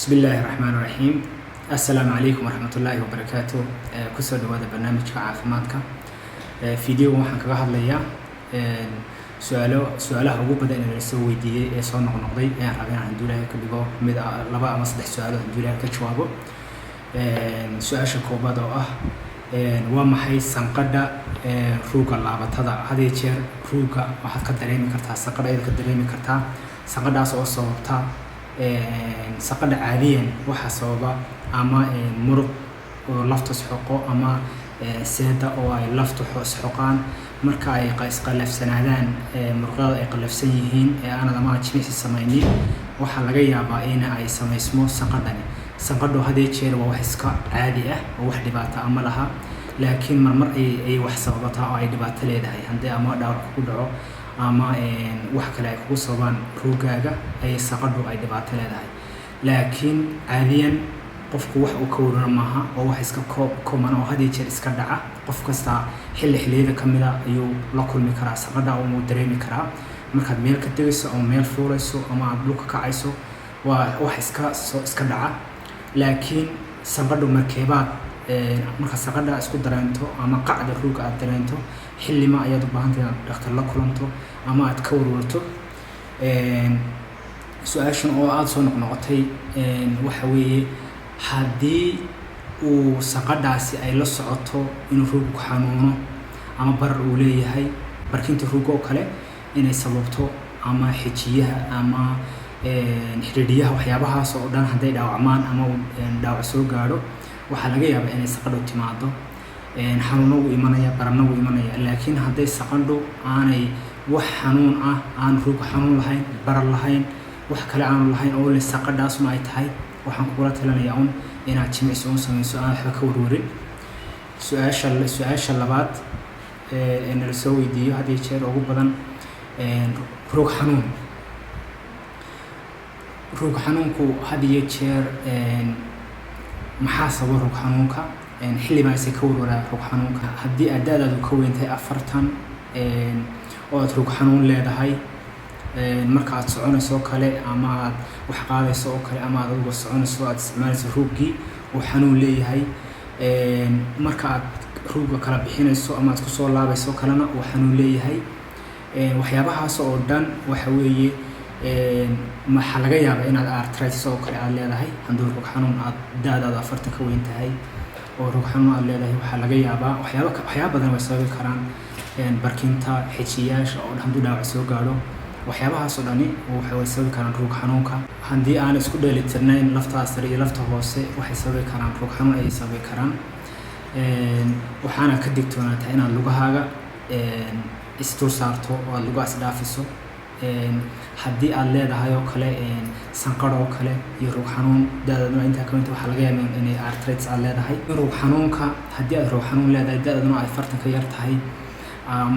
Bismi illaahi raxmaan raxiim. Assalaamu calaykum waraxmatullaahi wabarakaatu. Kusoo dhawaada barnaamijka caafimaadka. Videogan waxaan kaga hadlayaa su-aalo, su-aalaha ugu badan ee la soo weydiiyey ee soo noqnoqday ee aan rabay inaan, hadduu Ilaahay ka dhigo, mid laba ama saddex su-aalood, hadduu Ilaahay ka jawaabo. Su-aasha koobaad oo ah: waa maxay sanqadha ruuga laabatada? Had iyo jeer ruuga waxaad ka dareemi kartaa sanqadha, ayaad ka dareemi kartaa sanqadhaas oo sababta. Sanqadha caadiyan waxaa sababa ama muruq oo lafta isxoqo ama seeda oo ay laftu isxoqaan. Marka ay isqallafsanaadaan, muruqyada ay qallafsan yihiin ee aanad ama aad jimicsi samaynin, waxaa laga yaabaa in ay samaysmo sanqadhani. Sanqadhu had iyo jeer waa wax iska caadi ah oo wax dhibaato ah ma laha, laakiin marmar ay wax sababataa oo ay dhibaato leedahay. Haddii ama dhaawac kugu dhaco ama wax kale ay kugu sababaan ruugaaga, ay sanqadhu ay dhibaato leedahay. Laakiin caadiyan qofku wax uu ka wararo maaha oo wax iska common oo had iyo jeer iska dhaca. Qof kasta xilli xilliyada ka mid a ayuu la kulmi karaa sanqadha oo uu dareemi karaa. Markaad meel ka tegayso ama meel fuulayso ama aad dhulka kacayso, waa wax iska soo iska dhaca. Laakiin sanqadhu markeebaad marka sanqadha isku dareento ama qacda ruuga aad dareento, xillima ayaad u baahantahay inaad dhakhtar la kulanto ama aad ka warwarto? Su-aashan oo aada soo noqnoqotay waxa weeye: haddii uu sanqadhaasi ay la socoto inuu ruugu ku xanuuno ama barar uu leeyahay, barkinta ruuga oo kale inay sababto, ama xijiyaha ama xidhiidhiyaha, waxyaabahaas oo dhan hadday dhaawacmaan ama uu dhaawac soo gaadho, waxaa laga yaabaa inay sanqadhu timaado, xanuuno wuu imanaya, bararna wuu imanaya. Laakiin hadday sanqadhu aanay wax xanuun ah, aan ruuga xanuun lahayn, barar lahayn, wax kale aanu lahayn oo le sanqadhaasuna ay tahay, waxaan kugula talinayaa un inaad jimicsi un samayso, aan waxba ka warwarin. Su-aasha labaad ee nala soo weydiiyo had iyo jeer ugu badan: roog xanuun. Roog xanuunku had iyo jeer maxaa sababa roog xanuunka? Xilli baan ise ka warwaraa roog xanuunka? Haddii aad da-daadu ka weyn tahay 40 oo aad roog xanuun leedahay, marka aad soconayso oo kale ama aad wax qaadayso oo kale ama aad adigo soconayso aad isticmaalayso ruuggii uu xanuun leeyahay, marka aad ruugga kala bixinayso ama aad kusoo laabayso kalena uu xanuun leeyahay, waxyaabahaas oo dhan waxa weeye waxaa laga yaabaa inaad arthritis oo kale aad leedahay. Hadduu rog xanuun aad da-daadu 40 ka weyn tahay oo rog xanuun aad leedahay, waxaa laga yaabaa waxyaaba badan way sababi karaan. Barkinta, xijiyaasha oo dhan hadduu dhaawac soo gaadho, waxyaabahaas oo dhani way sababi karaan ruug xanuunka. Haddii aan isku dheelitirnayn laftaa sare iyo lafta hoose, waxay sababi karaan ruug xanuun ayay sababi karaan. Waxaana ka digtoonaataa inaad lugahaaga isdul saarto oo aad lugaha isdhaafiso. Haddii aad leedahay oo kale sanqadh oo kale iyo ruug xanuun, da-daaduna intaa ka weynta, waxaa laga yaabaa inay arthritis aad leedahay. Ruug xanuunka, haddii aad ruug xanuun leedahay, da-daaduna ay 40 ka yar tahay,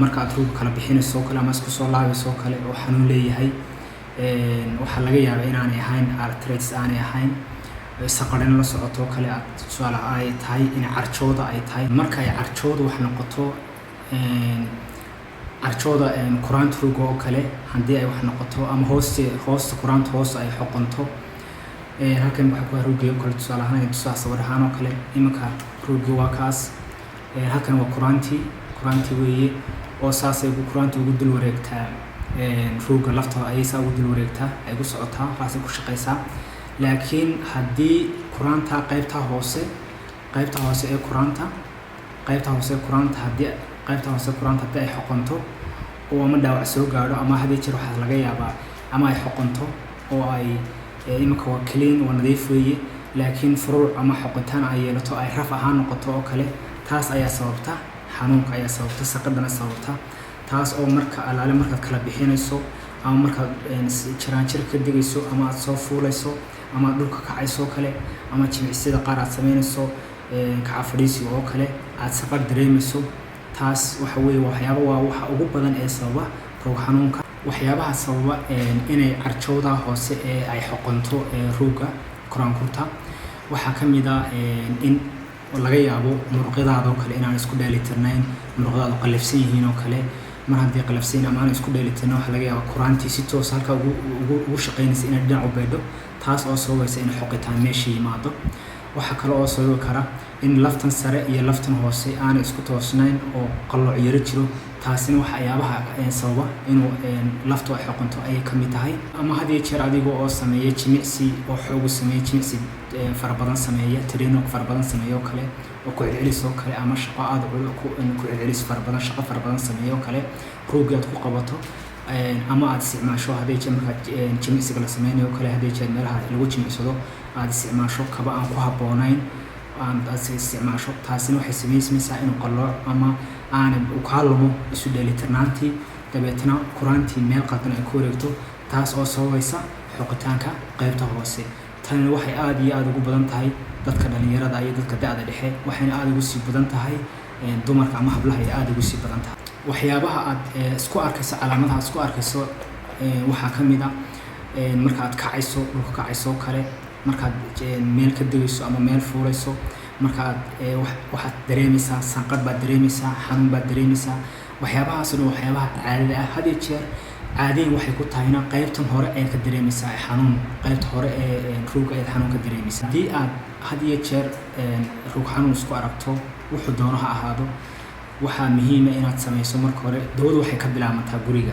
marka aad ruuga kala bixinayso oo kale ama isku soo laabayso oo kale oo xanuun leeyahay, waxaa laga yaabaa inaanay ahayn arthritis, aanay ahayn sanqadhina la socoto oo kale, aad tusaale ay tahay in carjooda ay tahay. Marka ay carjooda wax noqoto, carjooda kuraanta ruuga oo kale haddii ay wax noqoto ama hooste hoosta kuraanta hoosta ay xoqonto. Halkan waxaa ku ruugii oo kale, tusaale ahaan tusaa sawir ahaan oo kale. Iminka ruugii waa kaas, halkan waa kuraantii, kuraantii weeye oo saasay kuraanta ugu dul wareegtaa ruugga, lafta ayay saa ugu dul wareegtaa, ay ku socotaa, saasay ku shaqaysaa. Laakiin haddii kuraanta qaybta hoose, qaybta hoose ee kuraanta, qaybta hoose ee kuraanta, haddii qaybta hoose kuraanta haddii ay xoqonto oo ama dhaawac soo gaadho ama had iyo jeer waxaa laga yaabaa ama ay xoqonto oo ay iminka waa clean, waa nadiif weeye, laakiin furuuc ama xoqitaan ay yeelato, ay rough ahaan noqoto oo kale, taas ayaa sababta xanuunka, ayaa sababta sanqadhana sababta. Taas oo marka alaale markaad kala bixinayso ama markaad jaraanjir ka degayso ama aad soo fuulayso ama aad dhulka kacayso oo kale ama jimicsiyada qaar aad sameynayso, kaca fadhiisiga oo kale, aad sanqadh dareemayso, taas waxa weeye waxyaaba waa waxa ugu badan ee sababa roog xanuunka. Waxyaabaha sababa inay carjowda hoose ee ay xoqonto ruugga kuraankurta waxaa ka mid ah in laga yaabo muruqyadaada oo kale inaan isku dheelitirnayn, muruqyadaadu qallafsan yihiin oo kale. Mar haddii qallafsan yihiin ama aan isku dheelitirnayn, waxaa laga yaabaa kuraantii si toos halka ugu shaqaynaysa inay dhinac u beedho. Taas oo sababaysa in xoqitaan meesha yimaado. Waxaa kale oo sababi kara in laftan sare iyo laftan hoose aanay isku toosnayn oo qallooc yaro jiro. Taasina waxyaabaha sababa inuu laftu ay xoqanto ayay ka mid tahay. Ama had iyo jeer adiga oo sameeya jimicsi oo xoogu sameeya, jimicsi fara badan sameeya, training fara badan sameeya oo kale, oo ku celcelis oo kale, ama shaqo aada ku celcelis fara badan, shaqo fara badan sameeya oo kale, roogii aad ku qabato ama aad isticmaasho hadii jeer markaad jimicsiga la sameynayo oo kale, hadii jeer meelaha lagu jimicsado aad isticmaasho kaba aan ku habboonayn aad isticmaasho, taasina waxay sameysmaysaa inuu qallooc ama aanay kaa lumo isu dheelitirnaantii, dabeetana kuraantii meel qaldan ay ku wareegto, taas oo sababaysa xoqitaanka qaybta hoose. Tani waxay aada iyo aada ugu badan tahay dadka dhalinyarada iyo dadka da-da dhexe, waxayna aada ugu sii badan tahay dumarka ama hablaha ay aada ugu sii badan tahay. Waxyaabaha aad isku arkayso, calaamadaha aad isku arkayso waxaa ka mid ah marka aad kacayso, dhulka kacayso oo kale, markaad meel ka degayso ama meel fuulayso, markaad waxaad dareemaysaa sanqadh baad dareemaysaa, xanuun baad dareemaysaa. Waxyaabahaas oo dhan waxyaabaha caadada ah. Had iyo jeer caadiyan waxay ku tahayna qaybtan hore ayaad ka dareemaysaa xanuun, qaybta hore ee ruuga ayaad xanuun ka dareemaysaa. Haddii aad had iyo jeer ruug xanuun isku aragto, wuxuu doono ha ahaado, waxaa muhiima inaad samayso marka hore, dawadu waxay ka bilaabantaa guriga.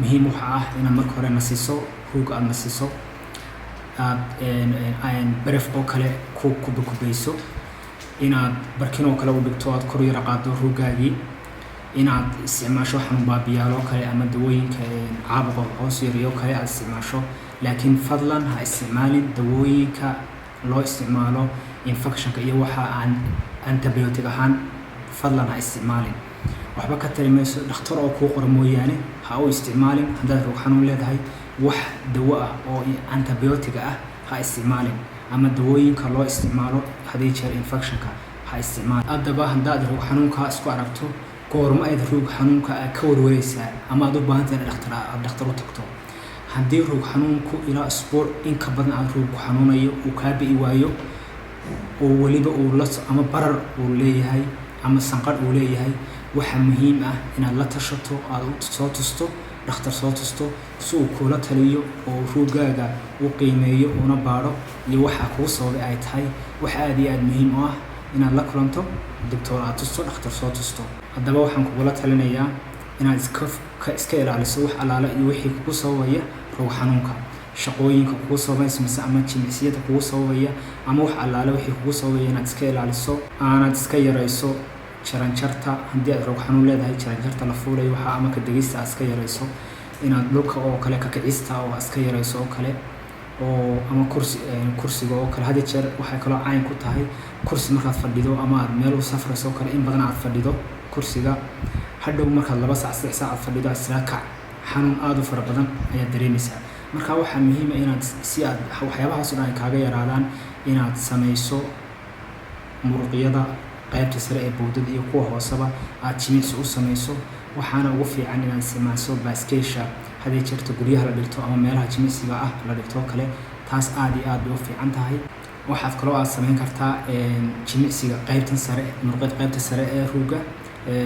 Muhiim waxa ah inaad marka hore nasiso, ruuga aada nasiso, aad baraf oo kale ku kubakubayso, inaad barkin oo kale u dhigto, aad kor yara qaado ruugaagii, inaad isticmaasho xanuun baabiyaal oo kale ama dawooyinka caabuqa hoos yariyo kale aad isticmaasho. Laakiin fadlan ha isticmaalin dawooyinka loo isticmaalo infectionka iyo waxa aan antibiotic ahaan, fadlan ha isticmaalin, waxba ka tari mayso. Dhakhtar oo kuu qora mooyaane ha u isticmaalin. Haddaad ruug xanuun leedahay, wax dawo ah oo antibiotic ah ha isticmaalin, ama dawooyinka loo isticmaalo hadii jeer infectionka ha isticmaalin. Haddaba haddaad ruug xanuunka isku aragto, goormo ayd ruug xanuunka ka warwareysaa ama aad u baahantahay in dhakhtar aad dhakhtar u tagto? Haddii ruug xanuunku ilaa isbuuc in ka badan aad ruug ku xanuunayo, uu kaa bi'i waayo, oo weliba uu la ama barar uu leeyahay ama sanqadh uu leeyahay, waxaa muhiim ah inaad la tashato, aad soo tusto dhakhtar, soo tusto si uu kula taliyo oo ruugaaga u qiimeeyo una baadho iyo waxaa kugu sababay ay tahay. Waxa aada iyo aada muhiim u ah inaad la kulanto doctor, aad tusto dhakhtar, soo tusto. Haddaba waxaan kugula talinayaa inaad iska ilaaliso wax allaale iyo wixii kugu sababaya ruug xanuunka, shaqooyinka kugu sababaysa mise ama jimicsiyada kugu sababaya, ama wax allaale wixii kugu sababaya inaad iska ilaaliso, aanaad iska yarayso jaranjarta. Haddii aad ruug xanuun leedahay, jaranjarta la fuulayo waxaa ama ka degista aad iska yarayso, inaad dhulka oo kale ka kicista oo aad iska yarayso oo kale, oo ama kursi, kursiga oo kale. Had jeer waxay kaloo cayn ku tahay kursi markaad fadhido ama aad meel u safrayso oo kale, in badan aad fadhido kursiga, hadhow markaad 2 saac, 3 saac aad fadhido, aad isla kac, xanuun aada u fara badan ayaad dareemaysaa. Marka waxaa muhiim ah inaad, si aad waxyaabahaas oo dhan ay kaaga yaraadaan, inaad samayso muruqyada qaybta sare ee bowdada iyo kuwa hooseba aad jimicsi u samayso. Waxaana ugu fiican inaad isticmaasho baaskeesha hadii jeerta guryaha la dhigto ama meelaha jimicsiga ah la dhigto kale. Taas aada iyo aad bay u fiican tahay. Waxaad kaloo aad samayn kartaa jimicsiga qaybtan sare, muruqyada qaybta sare ee ruuga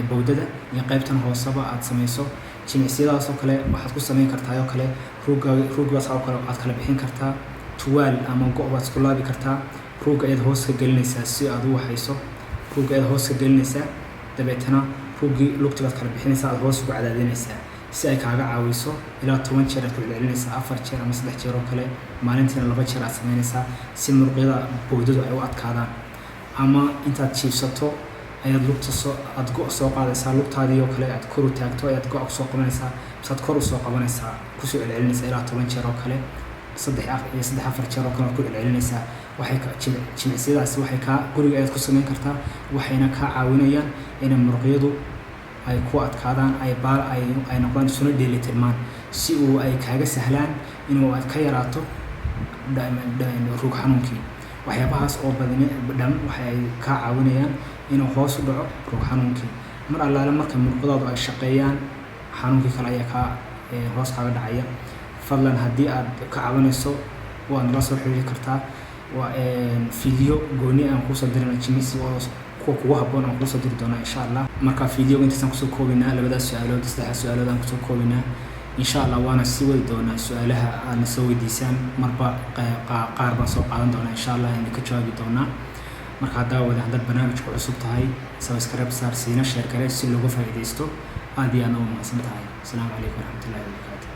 bowdada iyo qaybtan hooseba aad samayso. Jimicsiyadaas oo kale waxaad ku samayn kartaa oo kale ruuga, ruugaas oo kale aad kala bixin kartaa, tuwaal ama go' baad isku laabi kartaa, ruuga ayaad hoos ka gelinaysaa si aad u waxayso, ruuga ayaad hoos ka gelinaysaa, dabeetana ruuggii lugti baad kala bixinaysaa, aad hoos ugu cadaadinaysaa si ay kaaga caawiso. Ilaa 10 jeer aad ku celcelinaysaa, 4 jeer ama 3 jeer oo kale maalintiina, 2 jeer aad samaynaysaa si muruqyada bowdadu ay u adkaadaan. Ama intaad jiifsato ayaad lugta soo aad go' soo qaadaysaa, lugtaadii oo kale aad kor u taagto ayaad go' soo qabanaysaa, misaad kor usoo qabanaysaa, kusoo celcelinaysaa ilaa 10 jeer oo kale, saddex iyo saddex afar jeer oo kale aad ku celcelinaysaa. Waxay jimicsiyadaasi waxay kaa guriga ayaad ku samayn kartaa, waxayna kaa caawinayaan inay muruqyadu ay ku adkaadaan, ay baal ay noqdaan, isuna dheelitirmaan, si uu ay kaaga sahlaan inuu aad ka yaraato ruug xanuunkii. Waxyaabahaas oo badani dhan waxay kaa caawinayaan inuu hoos u dhaco ruug xanuunkii. Mar allaale marka muruqadaadu ay shaqeeyaan, xanuunkii kale ayaa kaa hoos kaaga dhacaya. Fadlan haddii aad ka caawinayso, waad nala soo xiriiri kartaa. Waa video gooni aan kuusoo dirina, jimicsi oo kuwa kugu habboon aan kuusoo diri doonaa, insha Allah. Marka videoga intaasaan kusoo koobaynaa, labadaas su-aalood, saddexdaas su-aalood aan kusoo koobaynaa. Insha Allah waana sii wadi doonaa su-aalaha aadna soo weydiisaan. Marba qaar baan soo qaadan doonaa, insha Allah ayna ka jawaabi doonaa. Marka haddaa wada haddaad barnaamijka cusub tahay, subscribe saar, siina share garee si looga faa'iidaysto. Aad iyo aadna u mahadsan tahay. Asalaamu calaykum waraxmatullahi wabarakaatu.